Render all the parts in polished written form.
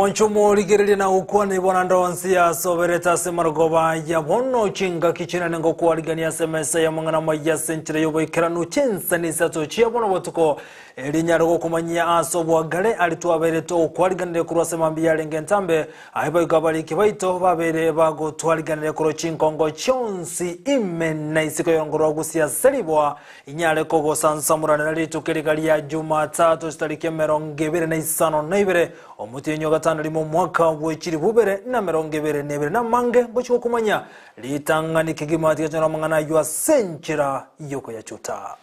Omonche omorigereria na gokwana ibona ndonsi asoberete ase marogoba ya bono chingaki chinene ngokwarigania ase emesa y'amang'ana amaya ase enchera y'oboikeranu chinsani isato chia bono botuko erio nyare gokomanyia ase obwagare aria twabeire tokwariganirie korwa ase mambia yarenge entambe Aye boigo abariki baito babere bagotwariganire korwa chinkongo chionsi ime na isiko y'orongo rwa Gusii ase riboa, inyare kogosansamoranera rituko eriga ria Jumatatu chitariki emerongo ebere na isano na ibere, omotienyi o gatano rimo omwaka bwe chilifu ibere na emerongo ebere na ebere. Namange ngochia gokomanyia ritang'ani kegima tiga tonyore amang'ana ayio ase enchera y'okoyachuta.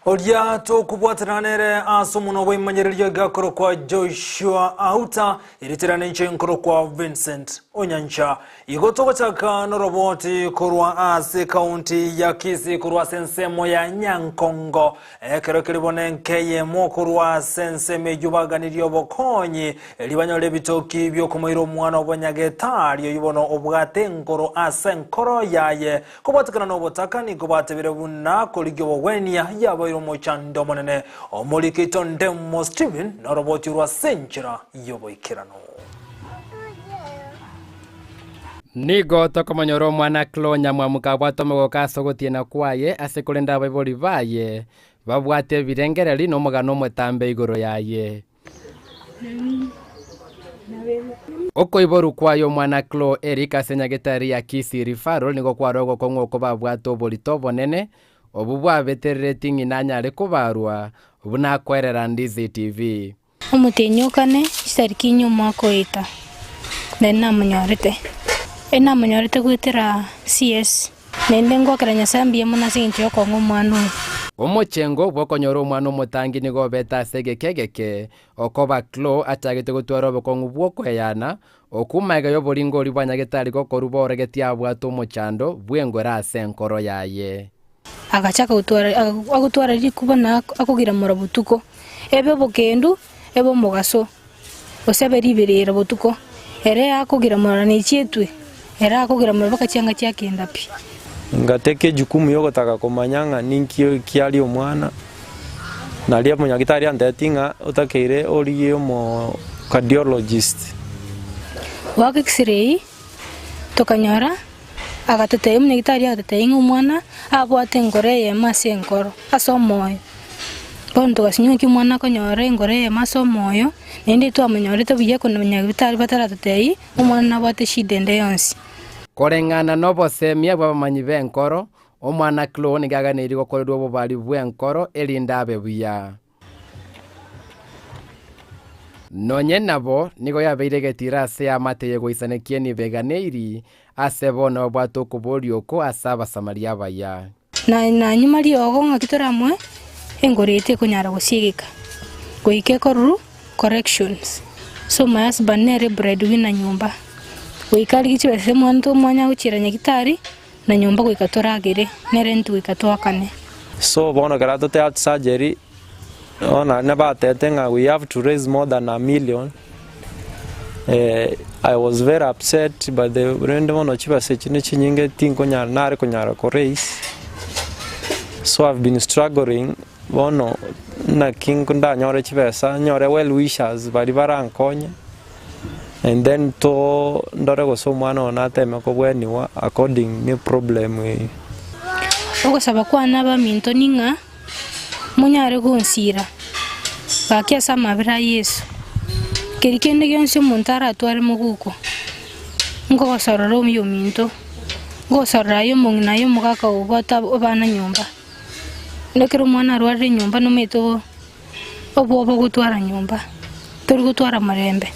Oria tokobwatana nere ase omonwa bw'emanyererio igakorokwa Joshua Auta, erieta ninche nkorokwa Vincent Onyancha. Igo togochaka noroboti korwa ase ekaunti ya Kisii korwa ase ensemo ya Nyankongo. Ekero keria bono enka eyemo korwa ase ensemo eyio baganirie obokonyi, erio banyore ebitoki bi'okomoira omwana obo nyagetari oyio bono obwate enkoro ase enkoro yaye. Kobwatekana nobotaka nigo batebire buna korigia obogwenia yabaire omochando omonene. Omoriki oito Ndemo Stephen noroboti orwo ase enchera y'oboikeranu. Nigo tokomonyora omwana Chloe Nyamwamuka abwate omogoko ase ogotiena kwaye ase korende abaibori baye babwate ebirengereri na omogano omotambe igoro yaye. Okoiborwa kwaye omwana Chloe Eric ase nyagetari ya Kisii Referral nigo kware ogokong'u oko babwate oborito obonene obwo bwabetereretie ng'ina anyare kobarwa buna akoerera Ndizi TV. Omotienyi o kane, chitariki inye omwaka oeta, naende namonyorete. Enamonyorete goetera CS, naende ngoakera Nyasae mbuya mono ase engencho y'okong'a omwana oyo. Omochengo bw'okonyora omwana omotangi nigo obete ase egeka egeke, okoba Chloe achagete gotwara obokong'u bw'okoeyana, okwo magega y'oboringo oria bwa nyagetari gokorwa boorogetie abwate omochando bw'engoro ase enkoro yaye. Agachaka gotwara agotwara rikuba na akogiramora botuko, ebe obokendu, ebe omogaso, gose ebe riberera botuko, ere akogiramora ne chietwe, ere akogiramora mpaka chianga chiakenda pi. Ngateka ejukumu yogotaka komanya ng'a ninki kiaria omwana, naria omonyagitari antebetie ng'a otakeire origie omo cardiologist. Goaka x-ray, tokanyora Agatotebia omonyagitari agatotebia ng'a omwana abwate enkoro eyemo ase enkoro, ase omoyo. Bono togasinywa naki omwana akonyora enkoro eyemo ase omoyo, naende twamonyorete buya ekero abanyagitari bataratotebia, omwana nabwate eshida ende yonsi. Koreng'ana nobosemia bw'abamanyi b'enkoro, omwana Chloe nigo aganeirie gokorerwa obobari bw'enkoro erinde abe buya. Nonye nabo, nigo yabeire egetiira ase eamate y'egoisanekia enibo eganeiri, ase bono babwate okoboria oko ase Abasamaria abaya. Na nanyuma riogo ng'aki toramoe engoro eye tekonyara gosiegeka goika ekoruru corrections. So my husband nere bread winner nyomba goika arigie chibesa omwanto omwanya agochiera nyagitari na nyomba goika toragere nere intwe goika toakane. So bono ekero atote heart surgery, bono naende batete ng'a we have to raise more than a million, I was very upset but the rende bono chibesa echi nechinyinge tinkonyara nare konyara ko raise, so I've been struggling bono naki ndanyore chibesa nyore well wishers baria barankonye. And then to ndore gose omwana one nateme kobweniwa according ne problem eye. Ogosaba kwane abaminto ning'a monyare gonsiira gaki ase amabera a Yeso. Keri kende gionsi omonto aratware moguko, nkogosorora oyominto, ngosorora aye omong'ina aye omogaka obwate abana nyomba. Ekero omwana arwarire nyomba nomanyete Obwoba ogotwara nyomba, tori gotwara morembe,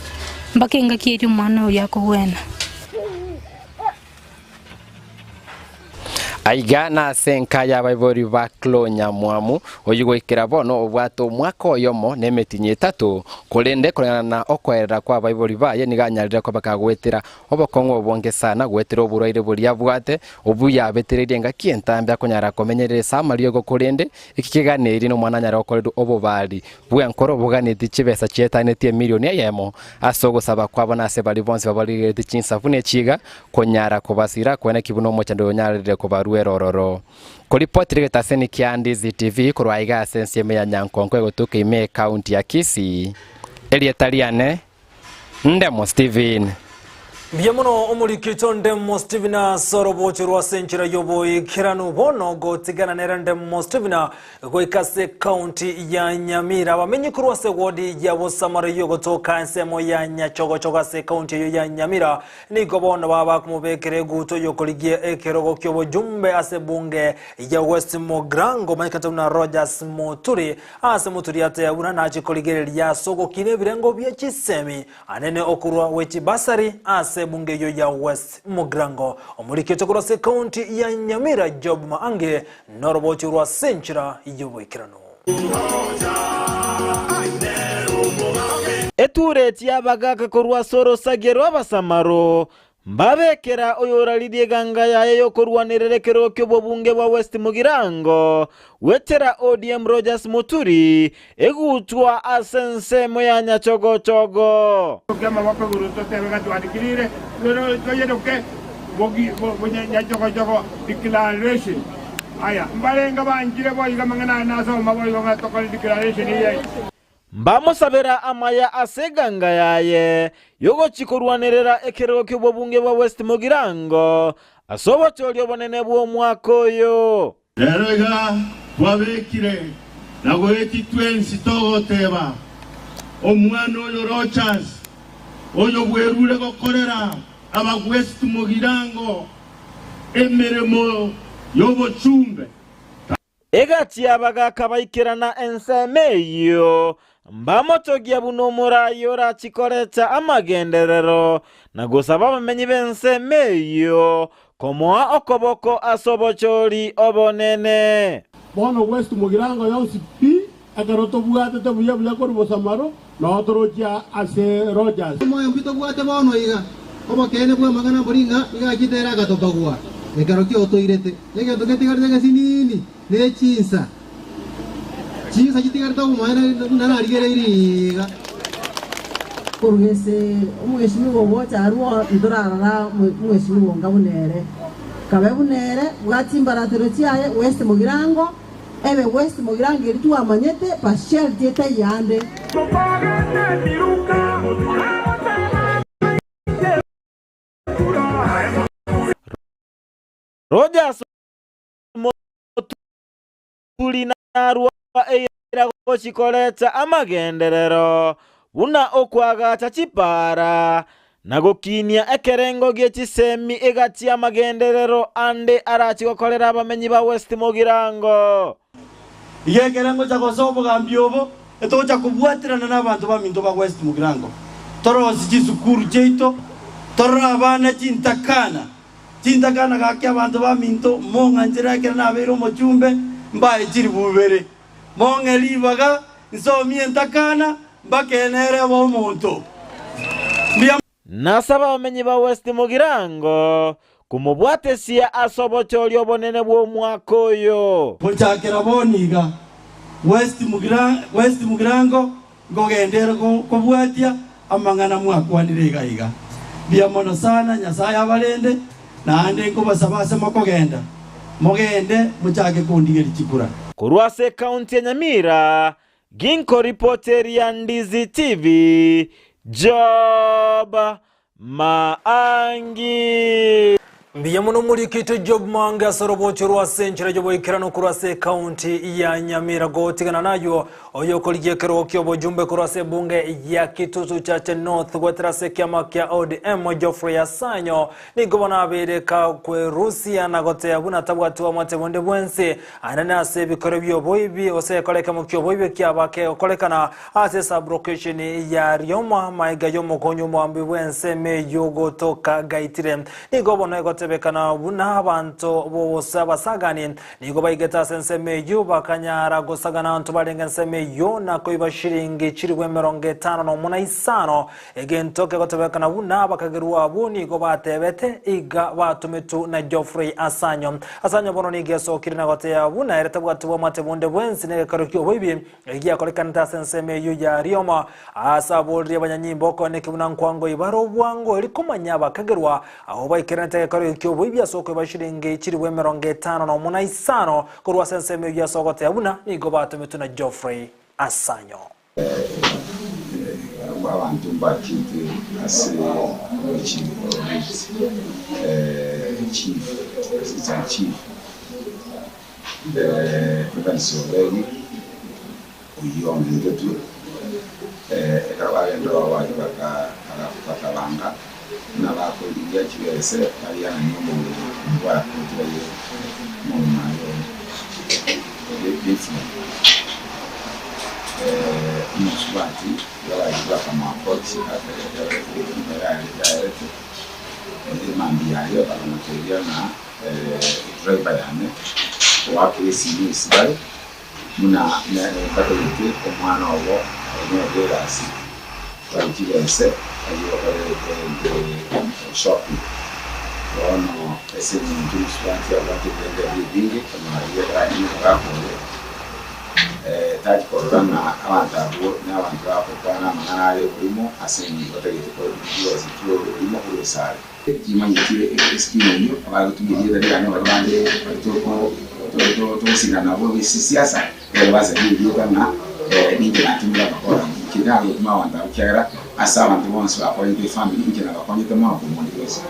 mpaka engaki eria omwana oria akogwena. Aiga nase enka y'abaibori ba Chloe Nyamwamu, oyio goikera bono obwate omwaka oyomo na emetienyi etato, korende koreng'ana na okoerera kw'abaibori baye nigo anyarire koba kagoetera obokong'u obonge sana goetera oborwaire boria abwate, obwo yabetereirie engaki entambe akonyara komenyerera ase amariogo korende eki keganeiri nomwana anyare gokorerwa obobari bw'enkoro boganetie chibesa chietanetie emilioni eyemo ase ogosaba kwabo na ase baria bonsi babarigeretie chinsafu ne chiga konyara kobasira koeneki buna omochando oyo onyarire kobaruera ororo. Koripotire egetaseni kia Ndizi TV korwa aiga ase ensemo ya Nyankonko egotuka ime ekaunti ya Kisii. Erieta riane Ndemo Stephen. Mbuya mono omoriki oito Ndemo Stephen ase orobocho rwa ase enchera y'oboikeranu. Bono gotigana nere Ndemo Stephen Goika ase ekaunti ya Nyamira, abamenyi korwa ase ewodi ya Bosamaro eyio egotoka ensemo ya Nyachogochogo ase ekaunti eyio ya Nyamira nigo bono baba bakomobekera eguto y'okorigia ekerogo ki'obojumbe ase ebunge ya West Mugirango omanyekete buna Rogers Muturi. Ase Muturi ateba buna nache korigereria ase ogokina ebirengo bie chisemi anene okorwa gwe chibasari ase ebunge eyio ya West Mugirango. Omoriki oito korwa ase ekaunti ya Nyamira Job Maange Norobocho rwa ase enchera y'oboikeranu. Etureti y'abagaaka korwa ase orosagia rw'Abasamaro, mbabekera oyoraririe eganga yaye y'okorwanerera ekerogo ki'obobunge bwa West Mugirango, goetera ODM Rogers Muturi, egutwa ase ensemo ya Nyachogochogo. Toke amaboko igoro totebe ng'a twadikirire, toyeroke Nyachogochogo declaration. Aya, mbarenge banchire boigo amang'ana aya nasoma boigo ng'a tokore declaration eye. Mbamosabera amaya ase eganga yaye y'ogochia korwanerera ekerogo ki'obobunge bwa West Mugirango ase obochori obonene bw'omwaka oyo. Rero iga twabekire na goetia twensi togoteba, Omwana oyo Rochas, oyo bwerure gokorera abagwest mogirango emeremo y'obochumbe. Egachia abagaaka baikerana ensemo eyio, mbamotogia buna omoraai orachie koreta amagenderero, na gosaba abamenyi b'ensemo eyio komoa okoboko ase obochori obonene. Bono West Mugirango yonsi pi, ekero tobwatete buya buya korwa Bosamaro, noo torochia ase Rogers. Omoyo mbwi tobwate bono iga, obokeene bw'amang'ana mbori ng'a nigo achete ere agatobagua ekero kiotoirete. Egento getigarete gesinini ne chinsa. Chinsa chitigarete obomaene buna narigereirie iga. Korwa ase omweshimiwa ogocha arwo ntorarora omweshimiwa onga buna ere. Kabe buna ere, bwati chimbaratero chiaye, West Mugirango, ebe West Mugirango eria twamanyete, partiality etaiyo ande. Rogers Moturi narwo eira gochia koreta amagenderero buna okoagacha chipaara, na gokinia ekerengo gie chisemi egati y'amagenderero ande arachie gokorera abamenyi ba West Mugirango. Iga ekere ngocha gosoa obogambi obo, etogocha kobwaterana nabanto baminto ba West Mugirango, torosie chisukuru chiaito, torore abana chintakana. Chintakana gaki abanto baminto, mong'anchere ekero nabeire omochumbe, mbae chilifu ibere. Mong'e ribaga, nsomie entakana, mbake nere ebe omonto. Mbuya. Nasaba abamenyi ba West Mugirango komobwatesia ase obochori obonene bw'omwaka oyo. Gochakera bono iga, West West Mugirango nkogenderere kobwatia amang'ana mwakwanire iga iga. Mbuya mono sana, Nyasae abarende, naende nkobasaba ase mokogenda, mogende mochake kondigeria chikura. Korwa ase ekaunti ya Nyamira, Ginkoripoteria Ndizi TV, Job Maangi. Mbuya mono omoriki oito Job Mange ase orobocho rwa ase enchera y'oboikeranu korwa ase ekaunti ya Nyamira gotigana naywo oyokorigia ekerogo ki'obojumbe korwa ase ebunge ya Kitutu Chache North goetera ase ekiama kia ODM Geoffrey Asanyo nigo bono abeire kakwerusia na goteba buna tabwati oamate bonde bwensi anene ase ebikore bi'oboibi gose ekore ekemo ki'oboibi ekiaba kegokorekana Ase sublocation ya Rioma, maega y'omokonyi omoambi bw'ensemo eyio gotoka gaitire. Nigo bono egoteba. egotebekana buna abanto bose abasagani nigo baigete ase ensemo eyio bakanyara gosagana abanto barenge ensemo eyio na koiba shiringi chilifu 55. Egento kegotebekana buna abakagerwa abwo nigo batebete iga batometwe na Geoffrey Asanyo. Asanyo bono nigo esokire na goteba buna ere tabwati bwamate bonde bwensi na egekaro ki'oboibi egiakorekanete ase ensemo eyio ya Rioma. Ase aboririe abanyanyimbo okoeneki buna nkwango ibare obwango eri komanya abakagerwa abwo baikeranete egekaro ekio ki'oboibi ase okoiba chiringi chilifu 55 korwa ase ensemo eyio ase ogoteba buna nigo batometwe na Geoffrey Asanyo. Abanto mbachete ase omochie o Leeds, chief, assistant chief, Evans Obegi, oyio ongetetwe, ekero bagenda ororo baria bakabanga buna bakorigia chibese bariananie omong'ina bwakotire aye omong'ina aye Different omosubati abaibori bakamoapproach yaerete emambia yaye bakamotebia ng'a driver yane oakire esimi esibare buna batagete omwana obo onyorire egasi bae chibese aye okore shopping. Bono ase eng'encho omosubati abwate ebirengererio ebinge, konyora riria ekero akinire omogaka oye, tari korora ng'a abanto abwo nabanto bagokwana amang'ana are oborimo ase eng'encho batagete chibesa chi'oborimo korwa esare. Timanyeti escheme eyio abagotumia erieta riane baria bande baria togosindana nabwo ase siasa, ekero basaria erieta ng'a ninche natumire amakora ayio. Inche nagotuma abanto abwo ekiagera ase abanto bonsi bakonyete efamiri inche nabakonyete mono kobua onde bwensi.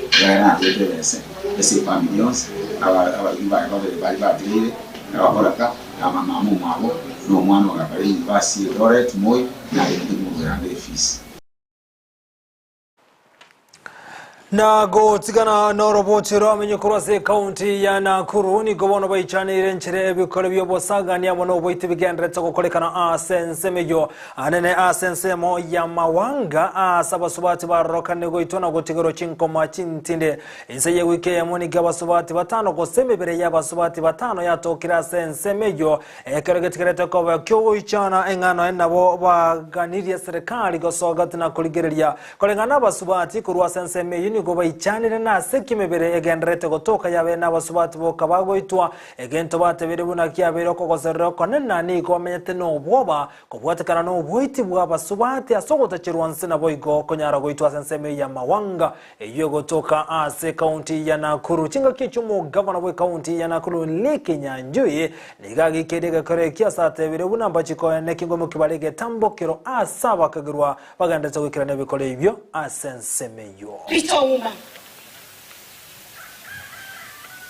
Ekiagera natwete ebese ase efamiri yonsi, abaibori baye babere baria batigaire, nabakoraka, na mama omwabo, na omwana ogakora university Eldoret Moi, narenge komogorera efees. Na gotigana noroboti rwamenye korwa ase ekaunti ya Nakuru nigo bono baichaneire enchera ebikore bi'obosagani amo noboiti bigenderete gokorekana ase ensemo eyio anene ase ensemo ya Mawanga ase abasubati barorokane goitwa na gotigerwa chinkoma chintinde. Inse y'ewiki eyemo nigo abasubati batano gose emebere y'abasubati batano yatokire ase ensemo eyio Ekero getigerete koba ki'ogoichana eng'ana nabo baganirie serikali gosoa gati na korigereria koreng'ana abasubati korwa ase ensemo eyio nigo baichanire nase ki emebere egendererete gotoka yabeire nabasubati boka bagoitwa. Egento batebirie buna kiabeire okogoserera okonene na nigo bamenyete nobwoba kobwatekana noboiti bw'abasubati ase ogotacherwa nse naboigo konyara goitwa ase ensemo eyio y'amawanga Eyio egotoka ase ekaunti ya Nakuru. Chingaki echio omogavana bw'ekaunti ya Nakuru Lee Kinyanjui nigo ageikeire egekoro ekio ase atebire buna mbachikoene kingomoki bare egetambokero ase abakagerwa bagenderete goikerania ebikoro ebio ase ensemo eyio. Peter Ouma,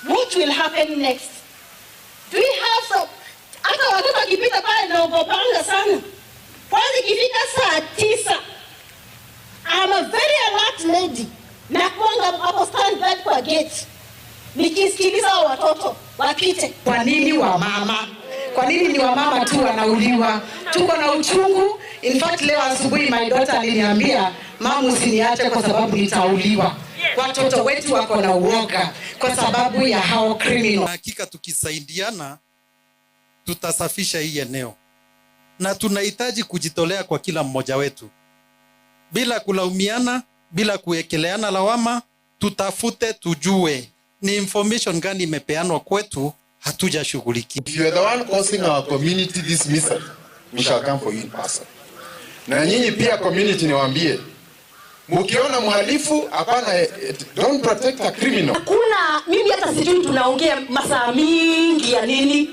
What will happen next? Do we have some hata watoto wakipita pale naogopanga sana. Kwanza ikifika saa 9 I'm a very alert lady. Nakuanga hapo stand by kwa gate nikisikiliza hao watoto wapite. Kwa nini wamama? Kwa nini ni wamama tu wanauliwa? Tuko na uchungu. In fact leo asubuhi my daughter aliniambia, mama usiniache kwa sababu nitauliwa. Watoto wetu wako na uoga kwa sababu ya hao criminal. Hakika tukisaidiana tutasafisha hii eneo, na tunahitaji kujitolea kwa kila mmoja wetu bila kulaumiana, bila kuwekeleana lawama. Tutafute tujue ni information gani imepeanwa kwetu, hatujashughulikia. If you are the one causing our community this misery, we shall come for you in person. Na nyinyi pia community niwaambie, mkiona mhalifu hapana, don't protect a criminal. Hakuna, mimi hata sijui tunaongea masaa mingi ya nini.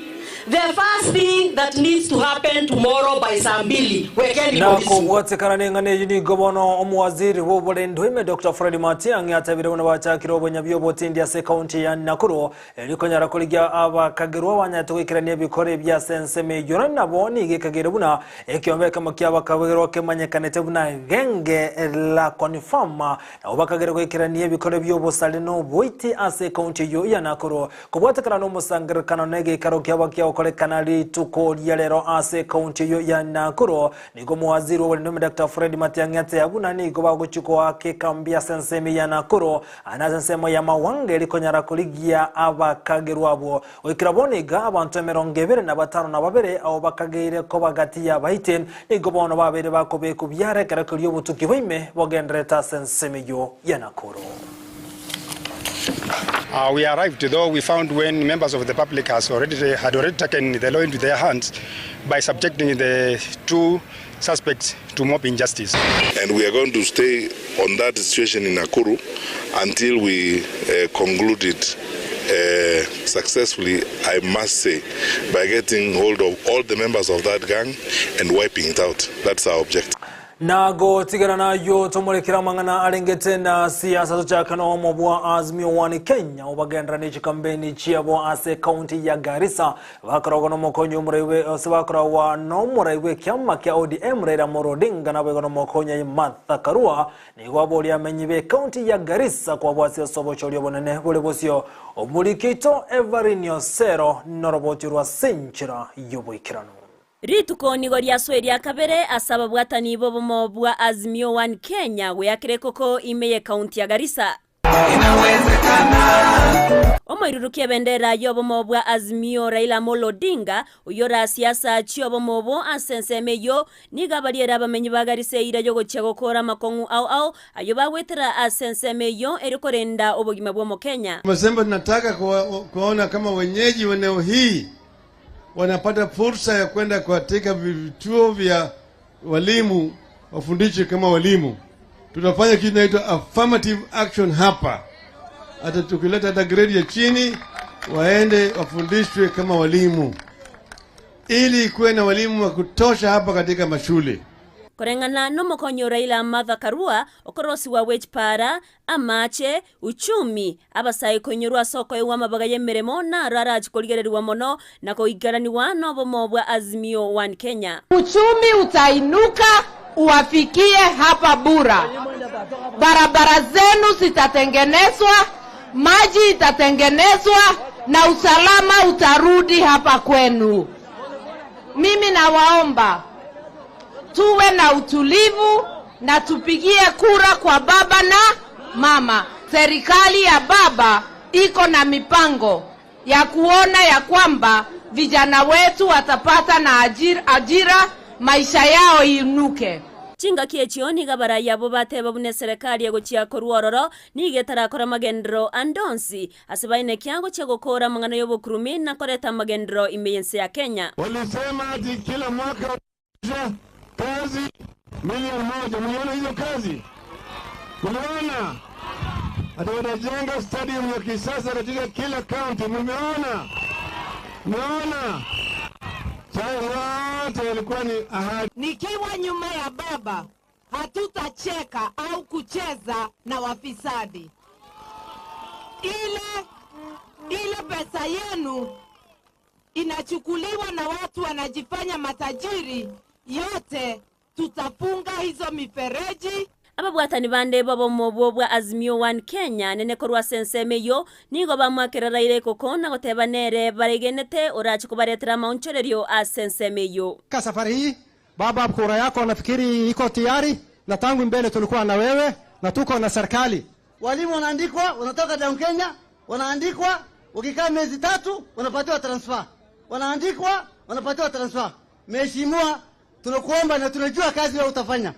The first thing that needs to happen tomorrow by saa 2, wekeni Na polisi. kobwatekana neng'ana eyio nigo bono omowaziri bw'oborendo ime Dr. Fred Matiang'i atebire buna bachakire obonyabi obotindi ase ekaunti ya Nakuru eri konyara korigia abakagerwa banyarete goikerania ebikoro ebi ase ensemo eyio na nabo nigo ekagere buna ekiombe ekemo kia abakagerwa kemanyekanete buna genge la confirm nabo bakagere goikerania ebikoro bi'obosari na oboiti ase ekaunti eyio ya Nakuru Kobwatekana nomosangererekano na egeikaro kiabo kia. gokorekana rituko ria rero ase ekaunti eyo ya Nakuru. Nigo omowaziri bw'oboremi Dr. Fred Matiang'i ateba buna nigo bagochia koaka ekambi ase ensemo ya Nakuru ande ase ensemo ya Mawanga eri konyara korigia abakagerwa abwo. Goikera bono iga abanto 25 abo bakageire koba gati y'abaiti nigo bono babeire bakobekwa biara ekero keria obotuki bwaime bogendererete ase ensemo eyio ya Nakuru. Uh, we arrived though we found when members of the public has already, had already taken the law into their hands by subjecting the two suspects to mob injustice. And we are going to stay on that situation in Nakuru until we uh, conclude it uh, successfully, I must say, by getting hold of all the members of that gang and wiping it out. That's our objective. Nagotigana nayo tomorekera amang'ana arengete na siasa tochaka na omo bwa Azimio One Kenya obagendera ne chikampeni chiabo ase county ya Garissa bakoragwa nomokonyi omoraiwe ase bakoragwa nomoraiwe kiama kia ODM Raila Amolo Odinga nabo igo nomokonyi Martha Karua nigo aboria amenyi be county ya Garissa kwabwatia ase obochori obonene bore bosio omorikito Everine Osero noroboti rwa senchera y'oboikeranu. Rituko nigo riasoe ria kabere ase ababwatani b'obomo bwa Azimio One Kenya goyakera ekoko ime y'ekaunti ya Garissa. Omoiruruki ebendera y'obomo bwa Azimio Raila Amolo Odinga, oyio orasie ase chi'obomo obo ase ensemo eyio, nigo abariere abamenyi ba Garissa eira y'ogochia gokora amakong'u ao ao ayio bagwetera ase ensemo eyio erio korenda obogima bw'Omokenya. Tumesema tunataka kuona kama wenyeji wa eneo hii wanapata fursa ya kwenda katika vituo vya walimu wafundishwe kama walimu. Tutafanya kitu inaitwa affirmative action hapa, hata tukileta hata grade ya chini waende wafundishwe kama walimu, ili kuwe na walimu wa kutosha hapa katika mashule. Koreng'ana nomokonyi o Raila Martha Karua, okorosiwa gwe chipara, amache, uchumi, abasae koinyorwa ase okoegwa amabaga y'emeremo naro arache korigererigwa mono na koikeraniwa nobomo bwa Azimio One Kenya. Uchumi utainuka uwafikie hapa Bura. Barabara zenu zitatengenezwa, maji itatengenezwa na usalama utarudi hapa kwenu. Mimi nawaomba tuwe na utulivu na tupigie kura kwa baba na mama. Serikali ya baba iko na mipango ya kuona ya kwamba vijana wetu watapata na ajira, ajira maisha yao inuke. Chingaki echio nigo abarai abwo bateba buna eserekari egochia korwa ororo, nigo etarakora amagenderero ande onsi ase baine ekiago chia gokora amang'ana y'obokurumi na koreta amagenderero ime y'ense ya Kenya. Walisema ati kila mwaka kazi milioni 1. Mliona hizo kazi? Mliona? Ati watajenga stadium ya kisasa katika kila county. Mmeona? Mmeona? Hayo yote yalikuwa ni ahadi. Nikiwa nyuma ya baba, hatutacheka au kucheza na wafisadi. Ile ile pesa yenu inachukuliwa na watu wanajifanya matajiri, yote tutafunga hizo mifereji. Ababwatani bande b'obomo obwo bwa Azimio One Kenya nene korwa ase ensemo eyio nigo bamwakera Raila ekoko na goteba nere baregenete orache kobaretera amaonchorerio ase ensemo eyio. Ka safari hii baba, kura yako nafikiri iko tayari, na tangu mbele tulikuwa na wewe na tuko na serikali. Walimu wanaandikwa, wanatoka down Kenya, wanaandikwa, wakikaa miezi 3 wanapatiwa transfer, wanaandikwa, wanapatiwa transfer. Mheshimiwa, tunakuomba na tunajua kazi wewe utafanya.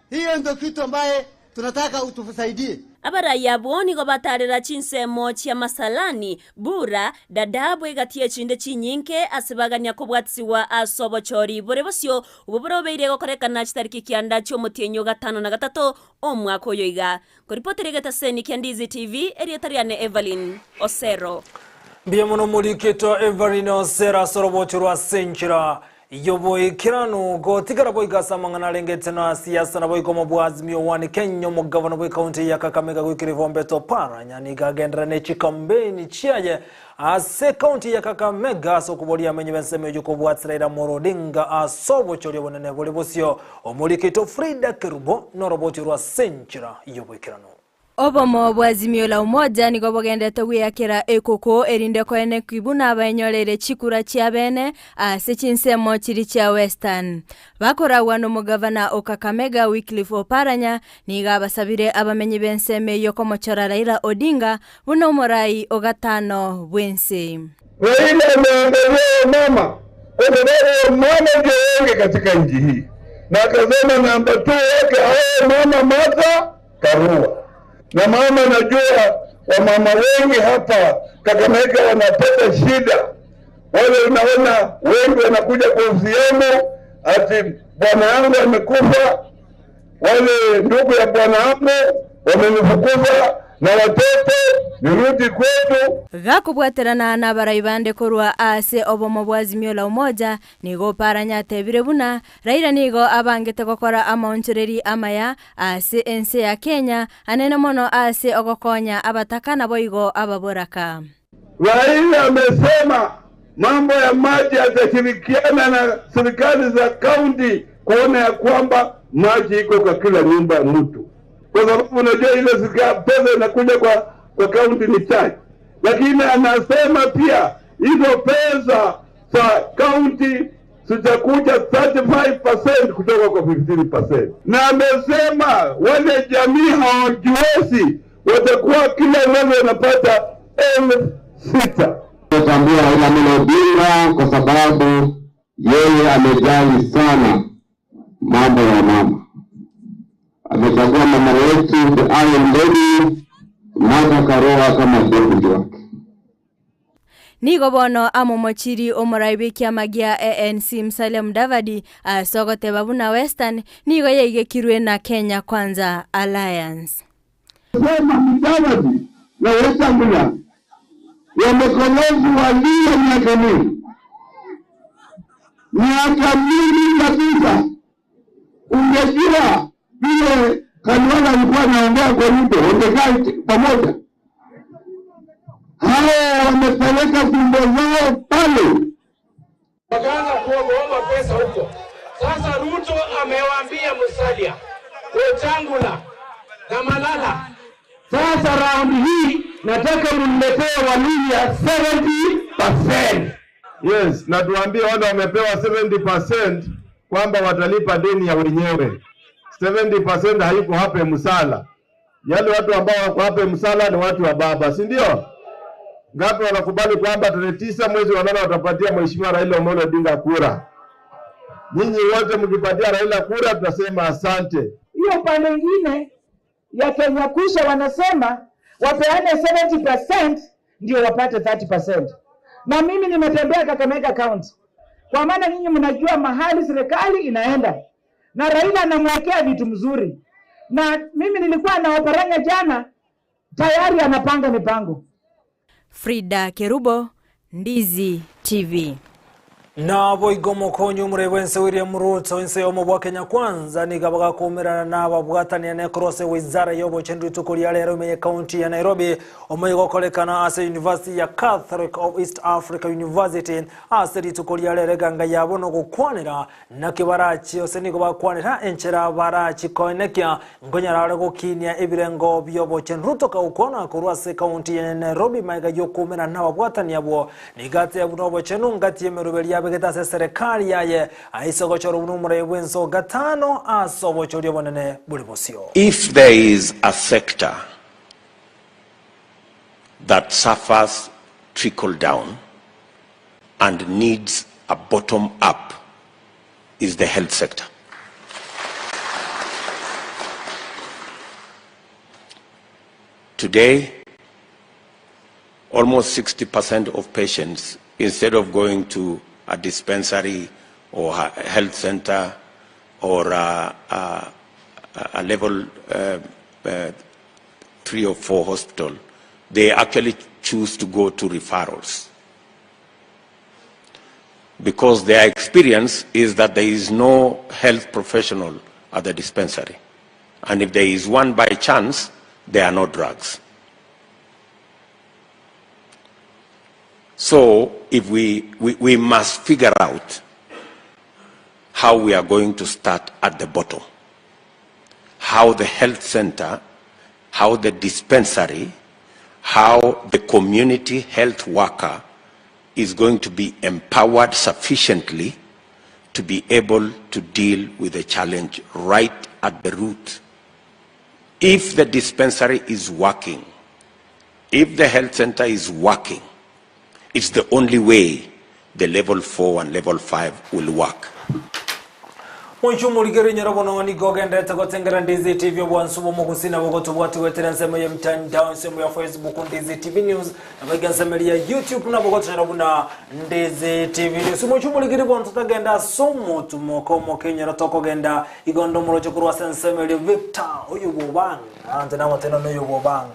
Hiyo ndio kitu ambaye tunataka utusaidie. Abarai abwo nigo batarera chinsemo chia Masalani, Bura, Dadaab egati echinde chinyinge ase bagania kobwatisiwa ase obochori bore bosio obwo borobeire gokorekana chitariki 9 chi'omotienyi o 53 omwaka oyo iga. Nkoripotera egetaseni kia Ndizi TV, erieta riane Evelyn Osero. Mbuya mono moriketwa Evelyn Osero ase orobocho rwa Senchera y'oboikeranu gotigara boigo ase amang'ana arengete na siasa naboigo omobua Azimio One Kenya omogavana bw'ekaunti ya Kakamega goikera Ivombete Oparanya nigo agenderera ne chikampeni chiaye ase ekaunti ya Kakamega ase okoboria amenyi b'ensemo eyio kobwatera Raila Amolo Odinga ase obochori obonene bore bosio omorikito Frida Kerubo noroboti rwa Senchera y'oboikeranu. Obomo bwa Azimio la Umoja nigo bogendete gweyakera ekoko erinde koenekwi buna baenyoreire chikura chiabene ase chinsemo chiria chia Western. Bakoragwa nomogavana o Kakamega Wycliffe Oparanya nigo abasabire abamenyi b'ensemo eyio komochora Raila Odinga buna omorai o gatano bw'ense. Raila ameangalia wamama kwa sababu wamama ndio wengi katika nchi hii, na akasema namba 2 wake awe mama Martha Karua. Na mama, najua wamama wengi hapa Kakamega wanapata shida, wale unaona wengi wanakuja kwa ofisi ati bwana yangu amekufa, wale ndugu ya bwana yangu wamenifukuza na watoto nirudi kwetu. Gakobwaterana nabarai bande korwa ase obomo bwa Azimio la Umoja, nigo Oparanya atebire buna Raila nigo abangete gokora amaonchoreri amaya ase ense ya Kenya, anene mono ase ogokonya abataka naboigo ababoraka. Raila amesema mambo ya maji atashirikiana na serikali za kaunti kuona ya kwamba maji iko kwa kila nyumba ya mtu, kwa sababu unajua ile pesa inakuja kwa kwa kaunti ni chache, lakini anasema pia hizo pesa za kaunti zitakuja 35% kutoka kwa 15%, na amesema wale jamii hawajiwezi watakuwa kila mwezi wanapata 6,000. Natambua Raila Amolo Odinga kwa sababu yeye amejali sana mambo ya mama. Amechagua mama wetu the Iron Lady Martha Karua kama deputy wake. Nigo bono amomochiri omorai bw'ekiama gia ANC Musalia Mudavadi ase ogoteba buna Western nigo yaigekirwe na Kenya Kwanza Alliance. Sema Mudavadi na Wetangula wamekolezi walio miaka mingi, miaka mingi kabisa. Ungejua vile Khalwale alikuwa anaongea kwa Ruto, wangekaa pamoja. Hao wamepeleka tumbo zao pale, wakaanza kuomba pesa huko. Sasa Ruto amewaambia Musalia, Wetangula na Malala, sasa raundi hii nataka mniletee Waluhya 70%. Yes, na tuambie wale wamepewa 70% kwamba watalipa deni ya wenyewe. 70% haiko hapa Msala. Yale watu ambao wako hapa Msala ni watu wa baba, si ndio? Ngapi wanakubali kwamba tarehe 9 mwezi wa 8 watapatia Mheshimiwa Raila Amolo Odinga kura? Nyinyi wote mkipatia Raila kura tutasema asante. Hiyo pande ingine ya Kenya Kwisha wanasema wapeane 70% ndio wapate 30%. Na mimi nimetembea Kakamega County, kwa maana nyinyi mnajua mahali serikali inaenda, na Raila anamwekea vitu mzuri, na mimi nilikuwa na Oparanya jana, tayari anapanga mipango. Frida Kerubo, Ndizi TV. Nabo igo omokonyi omorei bwense William Ruto ense yomo bwa Kenya Kwanza niga bagakumerana na ababwatania nekorwa ase wizara ya obochenu rituko ria rero ime ekaunti ya Nairobi omoigo okorekana ase University ya Catholic of East Africa University ase rituko ria rero eganga yabo nogokwanera naki barachi ase nigo bakwanera enchera barachikoenekia nkonyara gokinia ebirengo bya obochenu Ruto kagokwana korwa ase ekaunti ya Nairobi maiga yokumerana na ababwatani abwo nigate buna obochenu ngati emeroberi yabegete ase serikali yaye aise gochora buna omorei bwense gatano ase obochori obonene bori bosio. If there is a sector that suffers trickle down and needs a bottom up, is the health sector. Today, almost 60% of patients, instead of going to a dispensary or a health center or a level 3 or 4 hospital, they actually choose to go to referrals. Because their experience is that there is no health professional at the dispensary. And if there is one by chance, there are no drugs. So if we must figure out how we are going to start at the bottom, how the health center how the dispensary, how the community health worker is going to be empowered sufficiently to be able to deal with the challenge right at the root. If the dispensary is working, if the health center is working, it's the only way the level 4 and level 5 will work. Mwanche omorigereria nyora bono nigo ogenderete gotengera Ndizi TV obwansu bw'omogusii nabo gotobwati goetera ensemo ya mtandao ensemo ya Facebook Ndizi TV News nabo iga ensemo eria ya YouTube nabo gotonyora buna Ndizi TV News. Mwanche omorigereria bono totagenda ase omotumoka omoke nyora tokogenda igo ndomoroche korwa ase ensemo eria Victor oyo bw'obang ante namoteno noyo bw'obang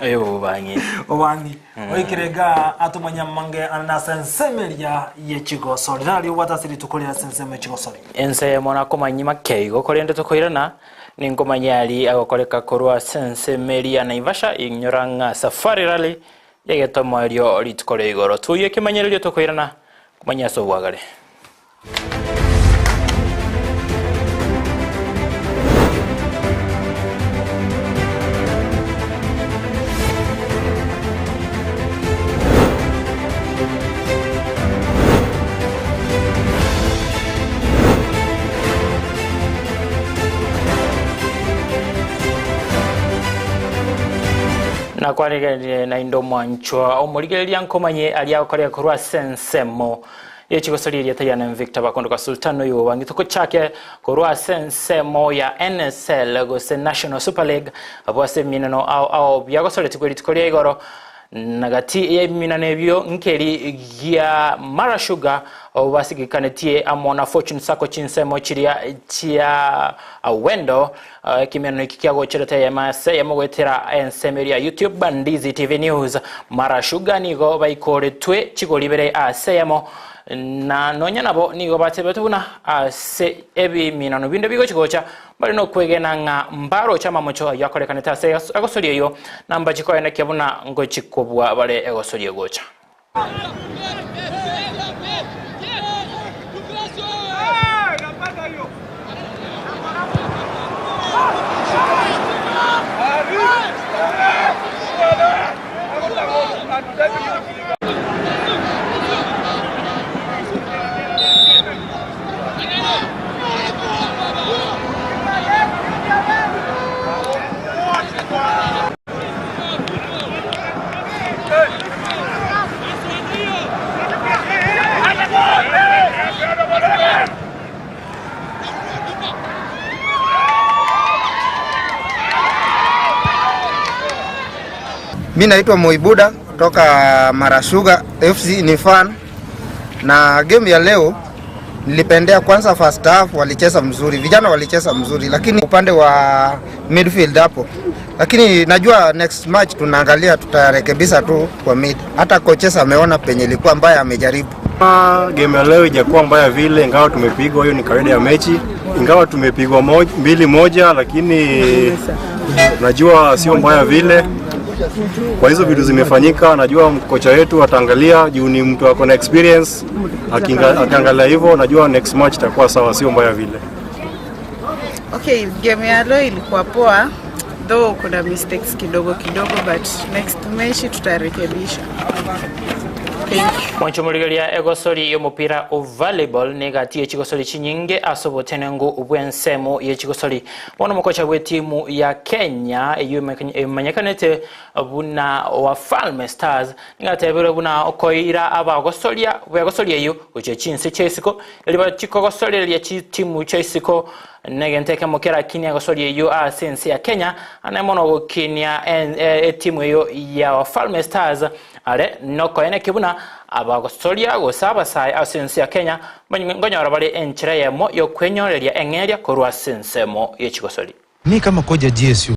Oyo bw'obang'i. Obang'i Oikire iga atomanye amange ane ase ensemo eria ye chigosori. Nario obwate ase rituko riria ase ensemo ye chigosori. Ense eyemo nakomanyia make igo, korende tokoirana, ninkomanyia aria agokoreka korwa ase ensemo eria ya Naivasha, inyora ng'a Safari Rally yaigete omoerio rituko ria igoro. Toyia ekemanyererio tokoirana komanyia ase obwagare. Nakwarigererie naende omwanchwa omorigereria nkomanye aria agokoreka korwa ase ensemo Ye chigosori erieta riane Victor Bakondoka Sultan oyo obangete gochake korwa ase ensemo ya NSL gose National Super League abwo ase ebiminano ao ao biagosoretigwe rituko ria igoro na gati y'ebiminano ebio nkeri gia Mara Sugar abwo basigikanetie amo na Fortune Sacco chinsemo chiria chia Awendo Ekiminano eki kiagocherete eyemo ase eyemo goetera ensemo eria ya YouTube Ndizi TV News. Mara Sugar nigo baikoretwe chigori ibere ase eyemo na nonya nabo nigo batebetwe buna ase ebiminano binde bigochi gocha mbare nokwegena ng'a mbaroche amamocho ayio akorekanete ase egosori eyio na mbachi koenekia buna ngochi kobua bare egosori egocha. Mi naitwa Moibuda kutoka Marasuga FC ni fan, na game ya leo nilipendea kwanza, first half walicheza mzuri, vijana walicheza mzuri, lakini upande wa midfield hapo, lakini najua next match tunaangalia, tutarekebisha tu kwa mid. Hata coaches ameona penye ilikuwa mbaya, amejaribu. Game ya leo ijakuwa mbaya vile, ingawa tumepigwa, hiyo ni kawaida ya mechi. Ingawa tumepigwa 2-1, lakini najua sio mbaya vile. Kwa hizo vitu zimefanyika, najua kocha wetu ataangalia juu ni mtu ako na experience. Akiangalia hivyo, najua next match itakuwa sawa, sio mbaya vile. Okay, game ya leo ilikuwa poa though kuna mistakes kidogo kidogo but next mechi tutarekebisha. Mwanchomorigeria egosori y'omopira o volleyball negati ye chigosori chinyinge ase obotenengu bw'ensemo ye chigosori. Bono omokocha bw'etimu ya Kenya eyio emanyekanete buna Wafalme Stars nigo ateberwe buna okoira abagosoria b'egosori eyio gochia chinse chia isiko erio bachikogosoreria chitimu chia isiko negento ekemo kerakinie egosori eyio ase ense ya Kenya ane mono gokinia etimu eyio ya Wafalme Stars are nokoenekia buna abagosoria gose abasae ase ense ya Kenya nkonyora bare enchera eyemo y'okwenyoreria eng'eria korwa ase ensemo ye chigosori. Mi kama koja GSU.